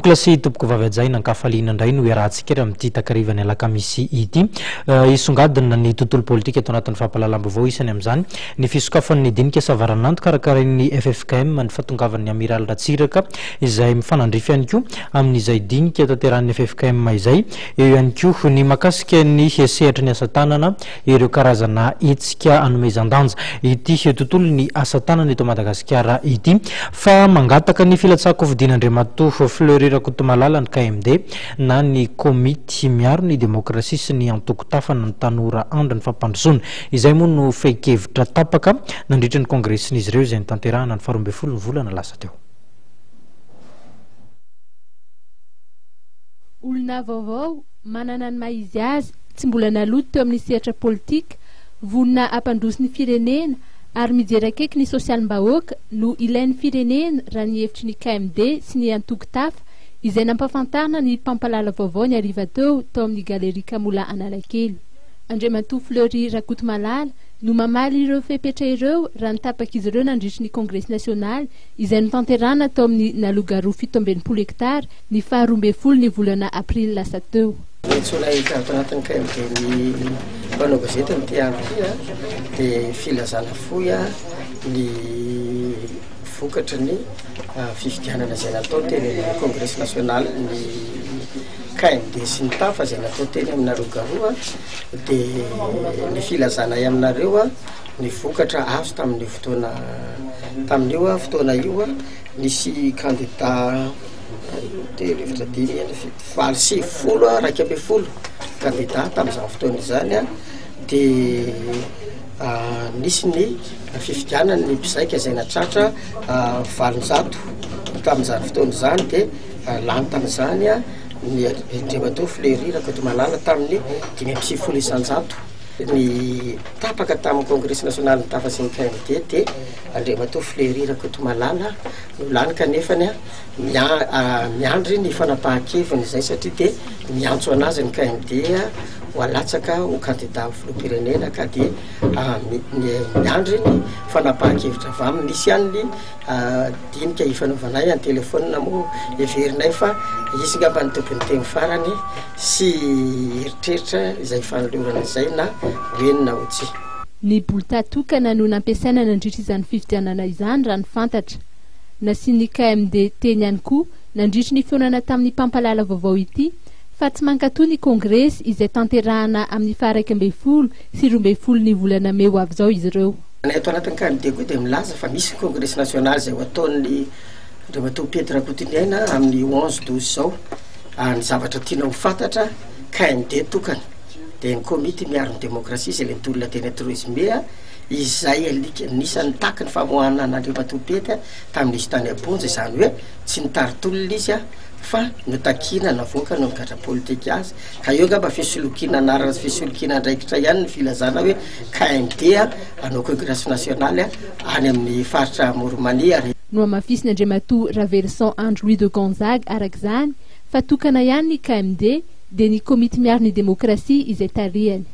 Tompokolahy sy tompokovavy hajaina, an-kafaliana indray no iarahantsika ery amin'ity takarivan'ny alakamisy ity. Hisongadina ny tontolo politika ato anatin'ny fampahalalam-baovao, isany amin'izany ny fisokafan'ny dinika savaranando karakarain'ny ffkm, ny fahatongavan'ny Amiraly Ratsiraka izay mifanandrify ihany koa amin'izay dinika tanterahin'ny ffkm izay, eo ihany koa ny mahakasika ny sehatry ny asa tanana, ireo karazana hetsika hanomezan-danja ity tontolon'ny asa tanana eto Madagasikara ity fa mangataka ny filatsahan-kofidian'Andriamatoa Fleury Rakotomalala ny KMD na ny Komity miaro ny demokrasia sy ny antoko tafana ny tanora andry ny fampandrosoana. Izay moa no fehin-kevitra tapaka nandritra ny kongresin'izy ireo izay notanterahana ny faharoa ambin'ny folo ny volana lasa teo. Olona vaovao, manana ny maha izy azy, tsy mbola naloto teo amin'ny sehatra politika, vonona hampandroso ny firenena ary mijery akaiky ny sosialim-bahoaka no ilain'ny firenena raha ny hevitry ny KMD sy ny antoko Tafa izay nampahafantarina ny mpampalala vaovao ny hariva teo tao amin'ny Galerie Kamola Analakely. Andriamatoa Fleury Rakotomalala no mamaly ireo fepetra ireo raha ny tapak'izy ireo nandritry ny kongresy nasionaly izay notanterahina tao amin'ny Nalogaroa 67 hektara ny faha 12 ny volana aprily lasa teo. Niantsoana hita ato anatin'ny KMD ny mpanao gazety amin'ity andro ity dia filazana fohy ny vokatry ny fifidianana izay natao teny amin'ny kongresy nasionalin'ny KMD sy ny Tafa izay natao teny amin'ny Narogaroa dia ny filazanay aminareo ny vokatra azo tamin'io fotoana tamin'io fotoana io. Nisy kandida telo, efatra, dimy, enina, fito, valo, 90, 11 kandida tamin'izany fotoana izany an, de nisy ny fifidianana ny mpizaika izay nahatratra 800 tamin'izany fotoana izany de lany tamin'izany an ny Andriamatoa Fleury Rakotomalala tamin'ny 95%. Ny tapaka tamin'ny kongresy nasionalin'ny Tafa sy ny KMD de Andriamatoa Fleury Rakotomalala no lany kanefany miandry ny fanapahan-keviny izay satria dia miantso anazy ny KMD ho alatsaka ho kandida ho filoham-pirenena ka dia miandry ny fanapahan-kevitra avy aminy. Nisy ihany ny dinika ifanaovanay an-telefaonina moa heverinay fa izy ngamba no tompon'ny teny farany sy eritreritra izay fanolorana izay na ho eny na ho tsia. Ny bulletin tokana no nampiasaina nandritra izany fifidianana izany raha ny fantatra. Nasian'ny KMD teny ihany koa nandritry ny fihaonana tamin'ny mpampalala vaovao ity fa tsy mankatoa ny kongresy izay tanterahana amin'ny faha 11 sy 12 ny volana mey ho avy izao izy ireo. Ny ato anatin'ny KMD koa dia milaza fa misy ny kongresy nasionaly izay ho ataon'ny Andriamatoa Pety Rakotoniaina amin'ny onze douze izao. Ny zavatra tiana ho fantatra, KMD tokana. dia ny komity miaro ny demokrasia izay ilay nitolona teny Antorizime izay alika anisan'ny nitaky ny famoahana an'Andriamatoa Pety tamin'izy tany am-ponja, izany hoe tsy nitari-tolona izy fa notakiana navoaka noho ny gadra politika azy, ka eo angamba fisolokiana anarana sy fisolokiana andraikitra ihany ny filazana hoe KMD hanao kongresy nasionaly any amin'ny faritra Amoron'i Mania ary. Nohamafisin'Andriamatoa Raveloson Andry Louis de Gonzague araka izany fa tokana ihany ny KMD, dia ny Komity miaro ny demokrasia izay tarihany.